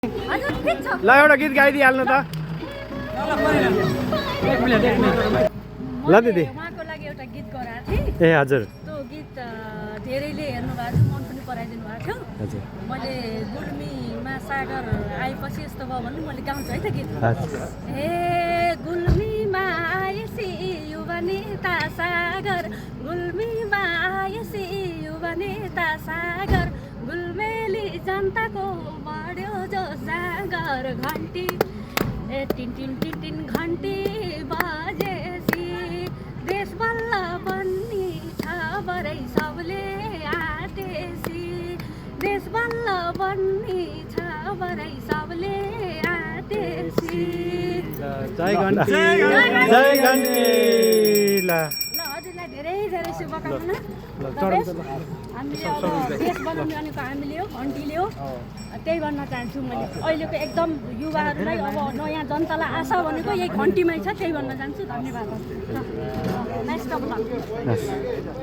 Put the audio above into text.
ल एउटा गीत गाइदिइहाल्नु त ल दिदी उहाँको लागि एउटा गीत गराएको थिएँ। ए हजुर त्यो गीत धेरैले हेर्नु भएको थियो, मन पनि पराइदिनु भएको थियो। हजुर मैले गुल्मीमा सागर आएपछि यस्तो भयो भने मैले गाउँछु है त गीत। ए गुल्मीमा आएसी युवा नेता सागर, गुल्मीमा आएसी युवा नेता सागर, गुल्मेली जनताको बढ्यो जो सागर, घन्टी ए टिन टिन टिन टिन घन्टी बजेसी देश बल्ल बन्नी छ बरै सबले आँटेसी, देश बल्ल बन्नी छ बरै सबले आँटेसी। जय घन्टी जय घन्टी। ल हजुरलाई धेरै धेरै शुभकामना। हामीले अब देश बनाउने भनेको हामीले हो, घन्टीले हो, त्यही भन्न चाहन्छु मैले। अहिलेको एकदम युवाहरूलाई अब नयाँ जनतालाई आशा भनेको यही घन्टीमै छ, त्यही भन्न चाहन्छु। धन्यवाद। नेक्स्ट अब